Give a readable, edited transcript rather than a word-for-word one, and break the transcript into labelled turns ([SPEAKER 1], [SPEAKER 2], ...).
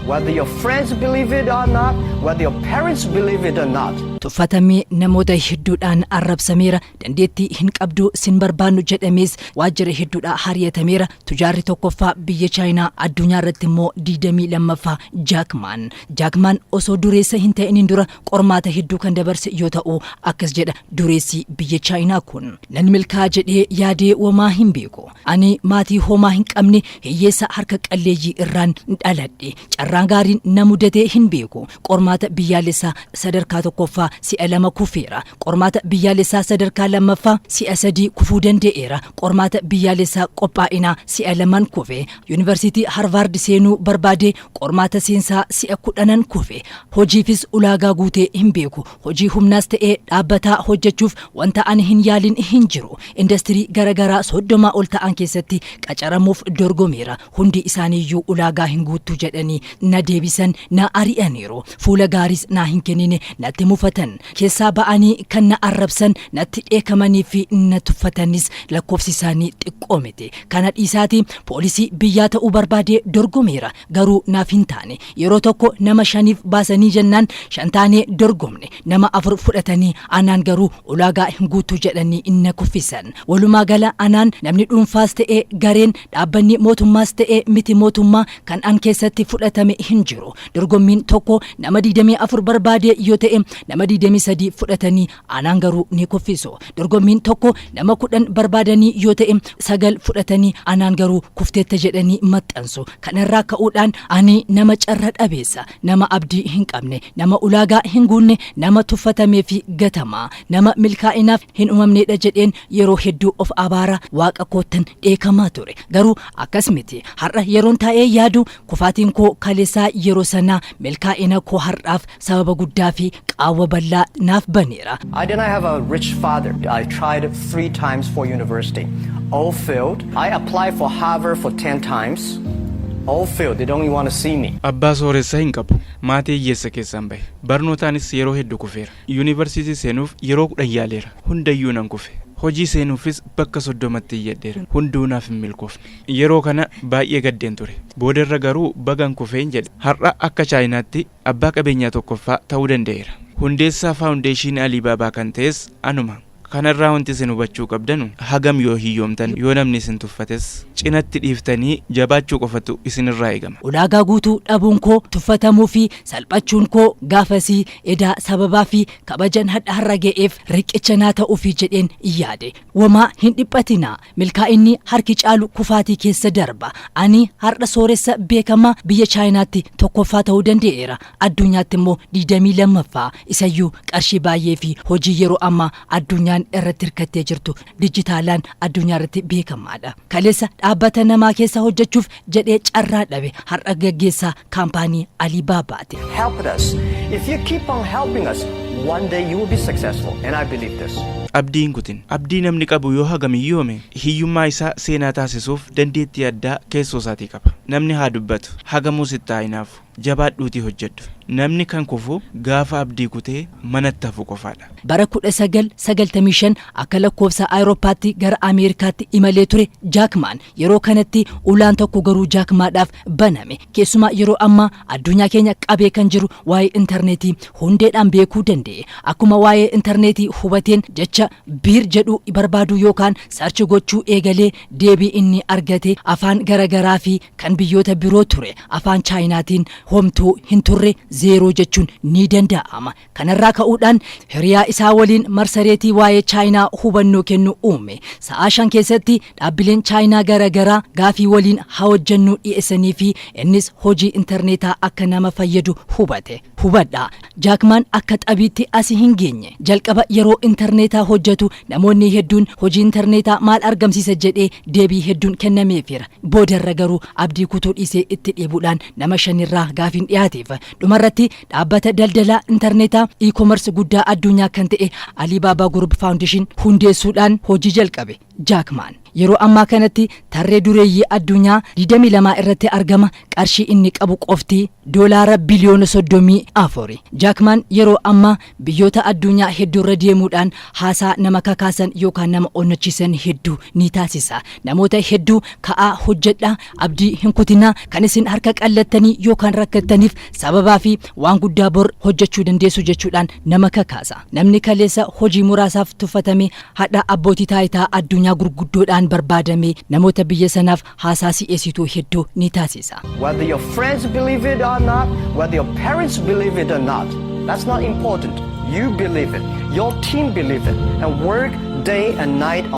[SPEAKER 1] Whether your friends believe it or not, whether your parents believe it or not.
[SPEAKER 2] Tuffatamee, namoota hedduudhaan arrabsameera. Dandeettii hin qabdu, sin barbaannu jedhamees waajjira hedduudhaa hariyatameera. Tujaarri tokkoffaa biyya Chaayinaa, addunyaa irratti immoo 22ffaa, Jack Maan. Jack Maan osoo dureessa hin ta'iniin dura qormaata hedduu kan dabarse yoo ta'u, akkas jedha dureessi biyya Chaayinaa kun: "Nan milkaa jedhee yaadee womaa hin beeku. Ani maatii homaa hin qabne, hiyyeessa harka qalleeyyii irraan dhaladhe. Carraan gaariin na mudatee hin beeku. Qormaata biyyaalessaa sadarkaa tokkoffaa si'a lama kufeera. Qormaata biyyaalessaa sadarkaa lammaffaa si'a sadii kufuu danda'eera. Qormaata biyyaalessaa qophaa'inaa si'a laman kufe. Yuunivarsiitii Harvaard seenuu barbaade, qormaata seensaa si'a 10n kufe. Hojiifis ulaagaa guutee hin beeku. Hojii humnaas ta'ee dhaabbataa hojjechuuf wanta ani hin yaalin hin jiru. Indastirii garaagaraa 30 ol ta'an keessatti qacaramuuf dorgomeera. Hundi isaaniiyyuu ulaagaa hin guuttu jedhanii na deebisan, na ari'aniiru. Fuula gaariis naa hin kennine, natti mufatan. Keessaa ba'anii kan na arrabsan, natti dheekamanii fi na tuffatanis lakkoofsi isaanii xiqqoo miti. Kana dhiisaati, poolisii biyyaa ta'uu barbaadee dorgomeera, garuu naaf hin taane. Yeroo tokko nama shaniif baasanii jennaan, shan taanee dorgomne. Nama afur fudhatanii, anaan garuu ulaagaa hin guutu jedhanii na kuffisan. Walumaa gala anaan namni dhuunfaas ta'ee gareen, dhaabbanni mootummaas ta'ee miti mootummaa kan an keessatti fudhatame hin jiru. Dorgommiin tokko nama 24 barbaade yoo ta'e, nama 23 fudhatanii anaan garuu ni kuffisu. Dorgommiin tokko nama 10 barbaadanii yoo ta'e, sagal fudhatanii anaan garuu kufteetta jedhanii maxxansu. Kanarraa ka'uudhaan ani nama carra dhabeessa, nama abdii hin qabne, nama ulaagaa hin guunne, nama tuffatamee fi gatamaa, nama milkaa'inaaf hin uumamnedha jedheen yeroo hedduu of abaara, waaqa koottan dheekamaa ture. Garuu akkas miti. Har'a yeroon taa'ee yaadu, kufaatiin koo kaleessaa yeroo sanaa milkaa'ina koo har'aaf sababa guddaa fi qaawwa bal'aa naaf baneera.
[SPEAKER 1] I did not have a rich father. I tried three times for university. All failed. I applied for Harvard for 10 times. All failed. They don't even want to see me.
[SPEAKER 3] Abbaa sooressaa hin qabu. Maatii hiyyeessa keessaan bahe. Barnootaanis yeroo hedduu kufeera. Yuunivarsiitii seenuuf yeroo 10 yaaleera. Hundayyuu nan kufe. Hojii seenuufis bakka 30tti iyyadheera. Hunduu naaf hin milkoofne. Yeroo kana baay'ee gaddeen ture. Boodarra garuu bagan kufeen jedhe. Har'a akka Chaayinaatti abbaa qabeenyaa tokkoffaa ta'uu danda'eera. Hundeessaa faawundeeshinii Aliibaabaa kan ta'es anuma. Kanarraa wanti isin hubachuu qabdanu, hagam yoo hiyyoomtan, yoo namni isin tuffates, cinatti dhiiftanii jabaachuu qofatu isinirraa eegama.
[SPEAKER 2] Ulaagaa guutuu dhabuun koo, tuffatamuu fi salphachuun koo gaafasii edaa sababaa fi kabajan hadha har'a ga'eef riqicha naa ta'uufi jedheen yaade. Womaa hin dhiphatinaa. Milkaa'inni harki caalu kufaatii keessa darba. Ani har'a sooressa beekamaa biyya Chaayinaatti tokkoffaa ta'uu danda'eera. Addunyaatti immoo 22ffaa. Isayyuu qarshii baay'ee fi hojii yeroo ammaa addunyaan irratti hirkattee jirtu dijitaalaan addunyaa irratti beekamaadha. Kaleessa dhaabbata namaa keessa hojjechuuf jedhee carraa dhabe, har'a gaggeessaa kaampaanii Alibaabaati.
[SPEAKER 1] Help us. If you keep on helping us, one day you will be successful. And I believe this.
[SPEAKER 3] Abdii hin kutin. Abdii namni qabu yoo hagam hiyyoome, hiyyummaa isaa seenaa taasisuuf dandeettii addaa keessoo isaatii qaba. Namni haa dubbatu, hagamuu sitti haa hinaafu. Jabaadhuutii hojjedhu. Namni kan kufu gaafa abdii kutee manatti hafu qofaadha.
[SPEAKER 2] Bara 1995 akka lakkoofsa Awurooppaatti gara Ameerikaatti imalee ture Jack Maan. Yeroo kanatti ulaan tokko garuu Jack Maadhaaf baname. Keessumaa yeroo ammaa addunyaa keenya qabee kan jiru waa'ee intarneetii hundeedhaan beekuu danda'e. Akkuma waa'ee intarneetii hubateen, jecha beer jedhu barbaaduu yookaan search gochuu eegalee, deebii inni argate afaan garaagaraa fi kan biyyoota biroo ture. Afaan Chaayinaatiin homtuu hin turre, zero jechuun ni danda'ama. Kanarraa ka'uudhaan hiriyaa isaa waliin marsareetii waa'ee Chaayinaa hubannoo kennu uume. Sa'aa 5 keessatti dhaabbileen Chaayinaa garaagaraa gaafii waliin haa hojjennu dhiyeessanii fi innis hojii intarneetaa akka nama fayyadu hubate. Hubadhaa, Jack Maan akka xabiitti asii hin geenye. Jalqaba yeroo intarneetaa hojjetu namoonni hedduun hojii intarneetaa maal argamsiisa jedhee deebii hedduun kennameefira. Boodarra garuu abdii kutuu dhiisee itti dhiibuudhaan nama shanirraa gaafiin dhiyaateef. Dhumarratti dhaabbata daldalaa intarneetaa e-commerce guddaa addunyaa kan ta'e Alibaba Group Foundation hundeessuudhaan hojii jalqabe Jack Maan. Yeroo ammaa kanatti tarree dureeyyii addunyaa 22 irratti argama. Qarshii inni qabu qofti doolaara biliyoona 34. Jack Maan yeroo ammaa biyyoota addunyaa hedduurra deemuudhaan haasaa nama kakaasan yookaan nama onnachiisan hedduu ni taasisa. Namoota hedduu ka'aa, hojjedhaa, abdii hin kutinaa, kan isin harka qallattanii yookaan rakkattaniif sababaa fi waan guddaa bor hojjechuu dandeessu jechuudhaan nama kakaasa. Namni kaleessa hojii muraasaaf tuffatame hadha abbootii taayitaa addunyaa gurguddoodhaan barbaadame namoota biyya sanaaf haasaa si'eessituu hedduu ni taasisa.
[SPEAKER 1] Whether your friends believe it or not, whether your parents believe it or not, that's not important. You believe it. Your team believe it. And work day and night.